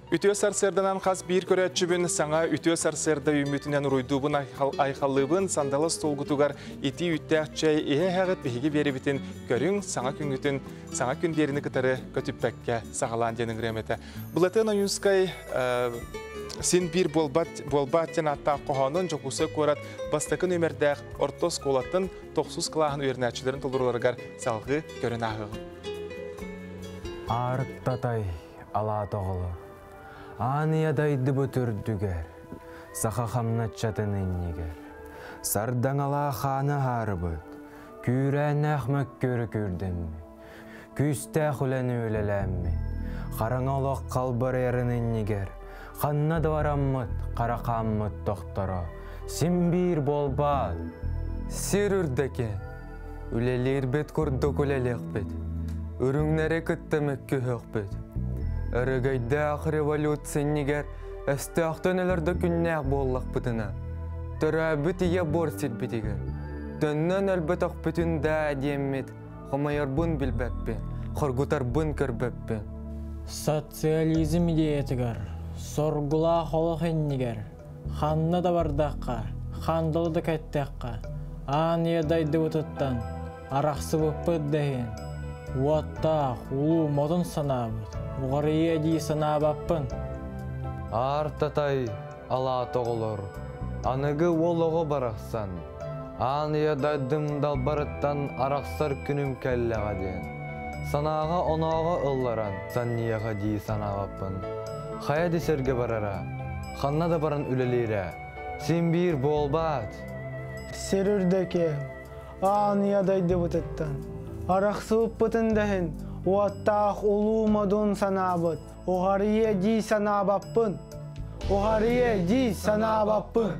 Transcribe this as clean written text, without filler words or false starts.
Үтүө сарсыарданан хас биир көрөөччүбүн саҥа үтүө сарсыарда үүммүтүнэн уруйдуубун айхаллыыбын сандалы остуолгутугар итии үүттээх чэй иһэ-иһэҕит биһиги биэрибитин көрүҥ саҥа күҥҥүтүн саҥа күн биэрини кытары көтүппэккэ саҕалаан диэн ыҥырыам этэ. Былатыан Ойуунскай син биир буолбат буолбаат диэн ааттаах хоһоонун Дьокуускай куорат бастакы нүөмэрдээх орто оскуолатын тохсус кылааһын үөрэнээччилэрин толорууларыгар салҕыы көрөн ааһыаҕым. Аарыктатай алаат оҕолор, аан ийэ дайдыбыт үрдүгэр, саха хамначчатын иннигэр, сардаҥалаах хааны аһаарыбыт, күүрээннээх мөккүөрү күүрдэммит, күүстээх үлэни үлэлээммит, хараҥа олох халбарыйарын иннигэр, ханна да бараммыт, хара хааммыт тохторо, син биир буолбаат. Сир үрдэки, үлэлиирбит курдук үлэлиэхпит, үрүҥнэри кытта мөккүһүөхпүт. Өрөгөйдөөх революция иннигэр өстөөхтөн өлөрдө күннээх буоллахпытына, төрөөбүт ийэ буор сирбитигэр төннөн өлбөтөхпүтүн даа диэммит хомойорбун билбэппин, хоргутарбын көрбөппүн. Социализм идеятыгар, соргулаах олох иннигэр Ханна да бардахха, хандалы да кэттэххэ, аан ийэ дайдыбытыттан арахсыбыппыт да иһин, уоттаах, улуу модун санаабыт, уҕарыйыа дии санаабаппын. Аар-татай алаат оҕолор, аныгы уол оҕо барахсан, аан ийэ дайдым далбарыттан арахсар күнүм кэллэҕэ диэн, санааҕа-онооҕо ылларан санньыйаҕа дии санаабаппын. Хайа да сиргэ барара, ханна да баран үлэлиирэ, син биир буолбаат. Сир үрдэки, аан ийэ дойдубутуттан, арахсыбыппытын да иһин, уоттаах улуу модун санаабыт, уҕарыйыа дии санаабаппын, уҕарыйыа дии санаабаппын.